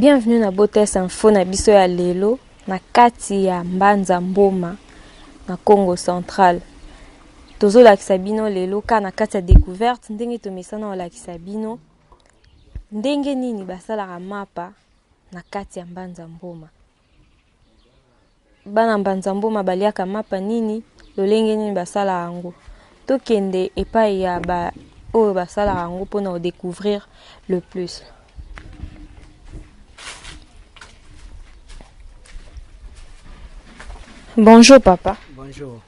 Bienvenue na Botes Info na biso ya lelo na kati ya Mbanza Mboma na Congo Central. Tozolakisa bino lelo ka na kati ya découverte ndenge tomesana kolakisa bino ndenge nini basalaka mapa na kati ya Mbanza Mboma. Bana Mbanza Mboma baliaka mapa nini, lolenge nini basalaka yango. Tokende epai ya ba oyo basalaka yango mpona kodécouvrir le plus. Bonjour papa. Bonjour.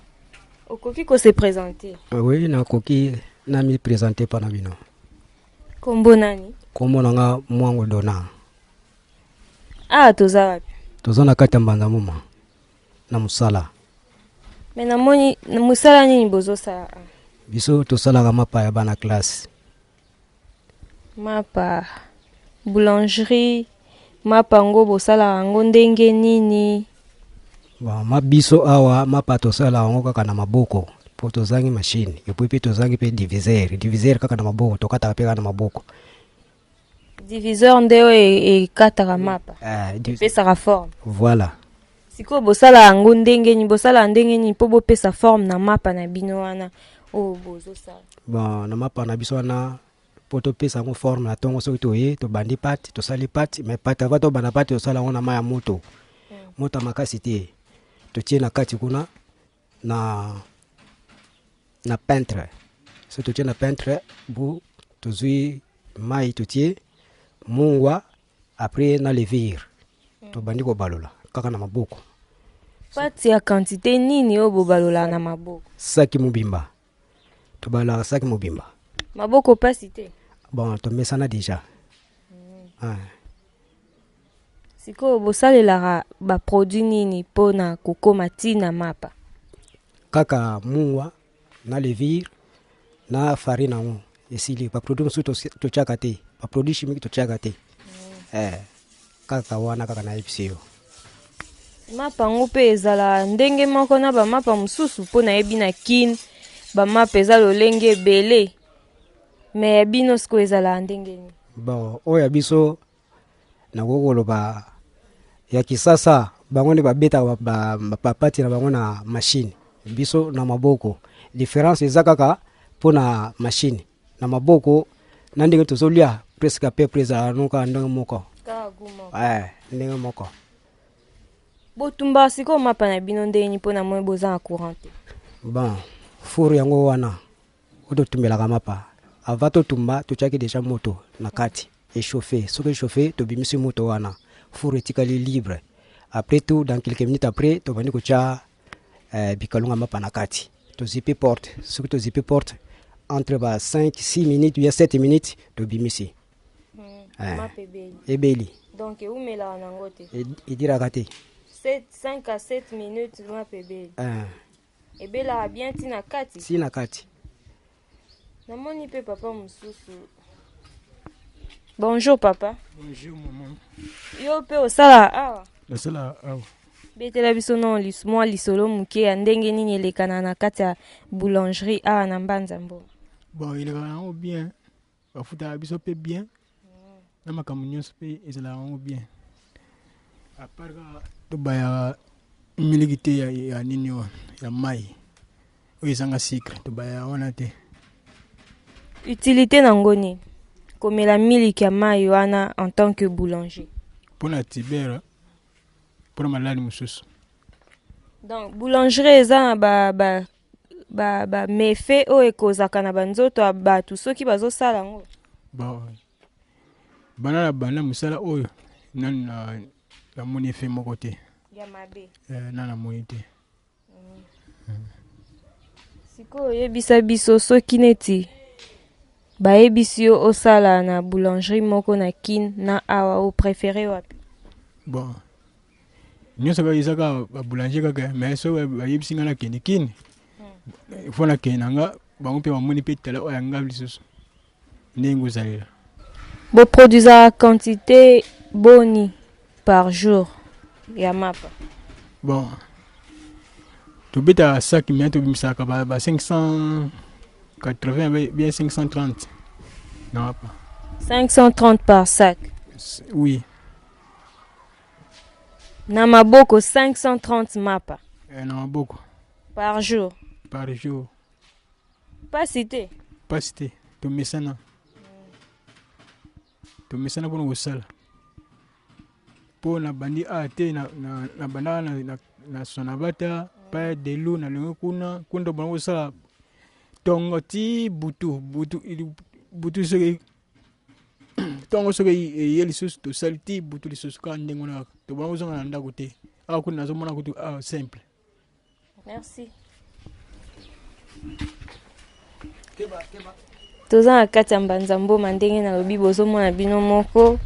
Okoki ko se présenter? Oui, nakoki na mi présenter pana bino. Kombo nani? Kombo na nga Mwango Dona. Ah, toza wapi? Toza na kati ya Mbanza Muma na mosala. Me namoni mosala nini bozosala? Biso tosalaka mapa ya bana classe. Mapa boulangerie, mapa yango bosalaka yango ndenge nini? Bon, ma biso awa mapa tosalaka yango kaka na maboko mpo tozangi machine epuis mpe tozangi mpe diviseur diviseur kaka na maboko tokataka mpe kaka na maboko. Diviseur nde oyo ekataka mapa, epesaka forme. Voilà. Sikoyo bosala yango ndenge nini? Bosala ndenge nini mpo bopesa forme na mapa na bino wana oyo bozosala? Bon, na mapa na biso wana mpo topesa yango forme na ntongo, soki toye tobandi pate, tosali pate, mais pate avant tobanda pate tosala yango na mai ya moto, moto ya makasi te, totie na kati kuna na na peintre. Soki totie na peintre bu tozwi mai totie mungwa après na levure, tobandi kobalola kaka na maboko. Pate ya quantité nini oyo bobalola na maboko? Saki mobimba, tobalolaka saki mobimba. Maboko pasi te? Bon, tomesana déjà. Ah. Sikoyo bosalelaka baproduit nini mpona kokóma ntina mapa? Kaka mungwa na levure na farine yango esili. Baproduit mosusu totiaka te, baproduit chimique totiaka te. Kaka wana kaka nayebisi yo. Mapa yango mpe ezala ndenge moko na bamapa mosusu? Mpo nayebi na Kine bamapa eza lolenge ebele, me ya bino sikoyo ezalaka ndenge nini? Bon, oyo ya biso nakoki koloba ya Kisasa, bango nde babetaka bapati na bango na machine, biso na maboko. Différence eza kaka mpo na machine na maboko na ndenge tozolia presque à peu près ezalaka no kaka ndenge moko. Ndenge moko. Botumbaka sikoyo mapa na bino ndenge nini, mpo na moi boza na courant te? Bon, four yango wana oyo totumbelaka mapa. Avant totumba, totiaki déjà moto na kati échauffe. Soki échauffe, tobimisi moto wana, four etikali libre. Après tout, dans quelques minutes après, tobandi kotia bikalunga mapa na kati, tozipi porte. Soki tozipi porte, entre ba 5 6 minutes bien 7 minutes, tobimisi. Ebeli. Ebeli. Donc eumelaka nango te? Ediraka te. 5 à 7 minutes mapa ebeli. Ebelaka bien ntina kati? Si na kati. Namoni mpe papa mosusu. Bonjour papa. Bonjour maman. Yo mpe osala awa? Nasala awa. Betela biso no mwa lisolo moke ya ndenge nini elekana na kati ya boulangerie awa na Mbanza Mboma. Bon, elekaka yango bien, bafutaka biso mpe bien na makambo nyonso mpe ezalaka yango bien, à part kaka tobayaka miliki te ya nini oyo ya mai oyo ezanga sucre, tobayaka wana te. Utilité nango nini, komela miliki ya mai wana en tant que boulanger? Mpona tibere, mpona maladi mosusu. Donc boulangerie eza na ba ba ba ba méfait oyo ekozaka na banzoto ya bato soki bazosala yango? Bon, bana na banda mosala oyo, nanu namoni effet moko te. Ya mabe. Na namoni te. Sikoyo oyebisa biso, soki neti bayebisi yo osala na boulangerie moko na Kine na awa, opréféré wapi? Bon, nyonso kaka eza kaka baboulanger kaka, mais soki bayebisi ngai nakende Kine, fo nakende na nga. Bango mpe bamoni mpe tala oyo ya nga lisusu ndenge ozalela. Boproduisaka quantité boni par jour ya mapa? Bon, tobetaka sac, mais tobimisaka ba 580 bien 530 na mapa. 530 par sac? Oui. Na maboko 530 mapa. Eh, na maboko. Par jour. Par jour. Pasi te. Pasi te. Tomesana. Tomesana mpona kosala. Mpo nabandi awa te, nabandaka na Sonabata, pa Delu, nalongwe kuna, kuna tobanda kosala tongo ti butu, butu, butu soki ntongo soki eye lisusu tosali ti butu lisusu kaka ndenge wana kaka tobanda kozonga na ndako te. Awa kuna nazomona kutu awa simple. Merci. Toza na kati ya Mbanza Mboma, ndenge nalobi bozomona bino moko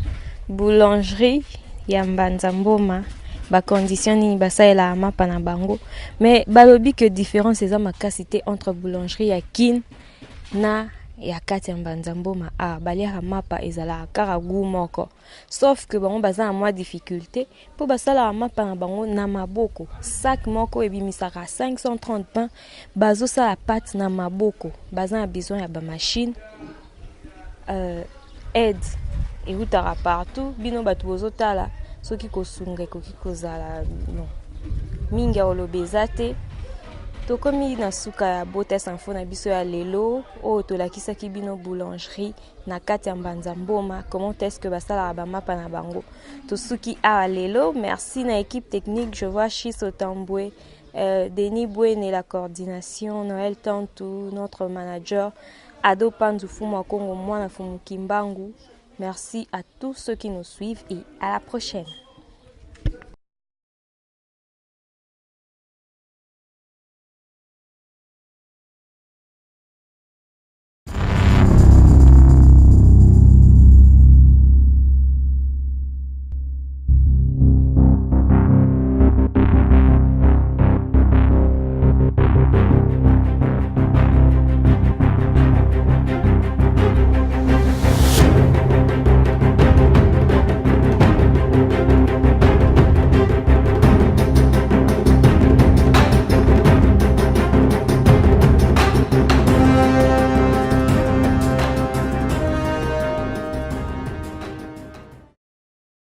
boulangerie ya Mbanza Mboma, bacondition nini basalelaka mapa na bango. Mais balobi que différence eza makasi te entre boulangerie ya Kin na ya kati ya Mbanza Mboma. Ah, baliaka mapa ezalaka kaka goût moko, sauf que bango baza na mwa difficulté mpo basalaka mapa na bango na maboko. Sac moko ebimisaka 530 pain, bazosala pâte na maboko, baza na besoin ya bamachine. Aide eutaka partout, bino bato bozotala, soki kosunga ekoki kozala non mingi ya koloba eza te. Tokomi na suka ya Botes Info na biso ya lelo oyo tolakisaki bino boulangerie na kati ya Mbanza Mboma, comment est-ce que basalaka bamapa na bango. Tosuki awa lelo. Merci na équipe technique, je vois Chiso Tambwe, Denis Bouene la coordination, Noël Tantou notre manager, Ado Panzu Fumu Kongo Mwana Fumu Kimbangu. Merci à tous ceux qui nous suivent et à la prochaine.